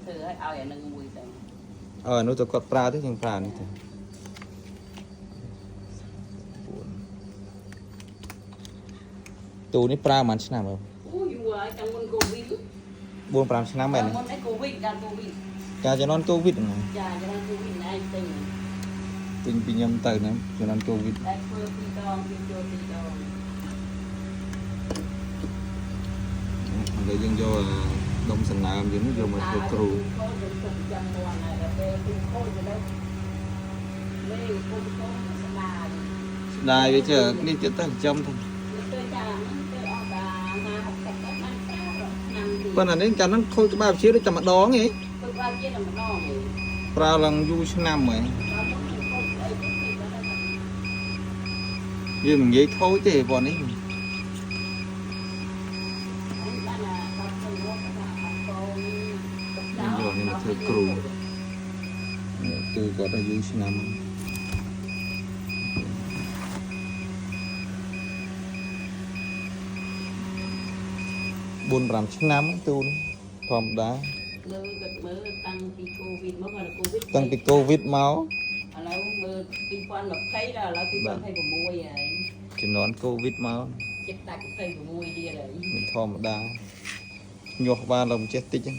ធ្វើឲ្យឲ្យអានឹងមួយទៅ អើនោះទៅគាត់ប្រើទេយើងប្រើនេះទៅទូនេះប្រើប្រហែលឆ្នាំហើយ អូយូរហើយតាំងមុនកូវីដ 4 5ឆ្នាំមែន មុនឯកូវីដកាលកូវីដ កាលជំនាន់កូវីដហ្នឹង ចាជំនាន់កូវីដឯងទិញ ទិញពីខ្ញុំទៅណាជំនាន់កូវីដ តែធ្វើពីរដងពីចូលពីរដង ឥឡូវយើងយកដុំសំណើមយើងយកមកធ្វើគ្រូ ខូចយើងទុកចាំមួនហើយដល់ពេលទូខូចទៅលេខូចខូចស្ដាយ ស្ដាយវាជើនេះទៀតទៅចំទៅ ទៅចាទៅអស់តា50 60បានប្រើឆ្នាំទី ប៉ុន្តែនេះកាលហ្នឹងខូចក្បាលវិទ្យាដូចតែម្ដងឯង ធ្វើក្បាលជាតែម្ដងឯង ប្រើឡើងយូរឆ្នាំហើយ ដល់មកខូចអីទៅគឺដល់ វាមិនងាយខូចទេប៉ុណ្នេះ នេះបានដល់ទៅរកថាអត់កូន យកនេះមកធ្វើគ្រូនេះគឺគាត់អាយុឆ្នាំ4 5ឆ្នាំទូនធម្មតា លើគាត់មើលតាំងពីកូវីដមកដល់កូវីដ តាំងពីកូវីដមក ឥឡូវមើល2020ដល់ឥឡូវ2026ហើយ ជំនាន់កូវីដមក ចិត្តដាច់26ទៀតហើយ មិនធម្មតាញាស់បានដល់មិនចេះតិចហ្នឹង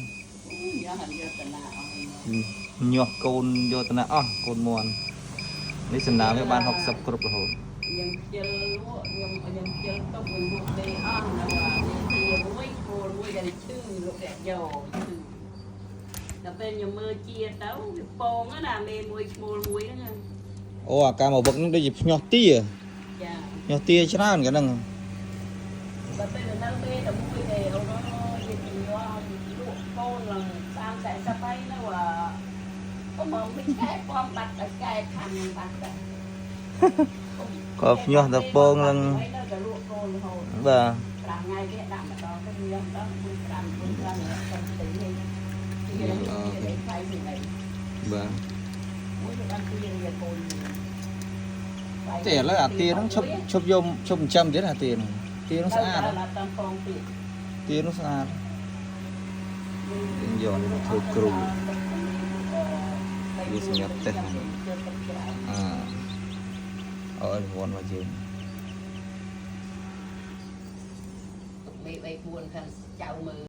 អូយ៉ាហើយយកតាណាអស់ហើយ ញាស់កូនយកទៅណាអស់កូនមន់នេះសំណាងវាបាន60គ្រប់រហូត ខ្ញុំខ្ជិលលក់ខ្ញុំខ្ញុំខ្ជិលទុកវិញលក់ទេអស់នៅអានេះជាមួយគោលមួយដែលឈឺលោកអ្នកយកឈឺដល់ពេលខ្ញុំមើលជាទៅវាពងណាមេមួយឈ្មោលមួយហ្នឹង អូអាការមកវឹកហ្នឹងដូចជាភ្ញាស់ទា ចា ភ្ញាស់ទាច្រើនកាលហ្នឹង ដល់ពេលនៅមេតែមួយទេអូនវាជាញ័រលក់កូនឡើង30 40ហើយនៅអូមកមិនខែពំបាត់ដល់កែខាំបាត់ទៅ ក៏ភ្ញាស់ដល់ពងឡើង នៅតែលក់កូនរហូត បាទ 5ថ្ងៃគេដាក់ម្ដងទៅញ៉ាំម្ដង4 5 4 5ទៅទីនេះទីនេះថ្លៃទីនេះ បាទ មួយទៅដល់ទីរៀនកូន ទេឥឡូវអាទាហ្នឹងឈប់ឈប់យកឈប់ចិញ្ចឹមទៀតអាទាហ្នឹងទាហ្នឹងស្អាត ដល់តាមពងទៀត ទាហ្នឹងស្អាតយើងយកនេះមកធ្វើគ្រូវាសម្រាប់តេស្តហ្នឹងអើអើរង្វាន់របស់យើង 3 4ខាងចៅមើល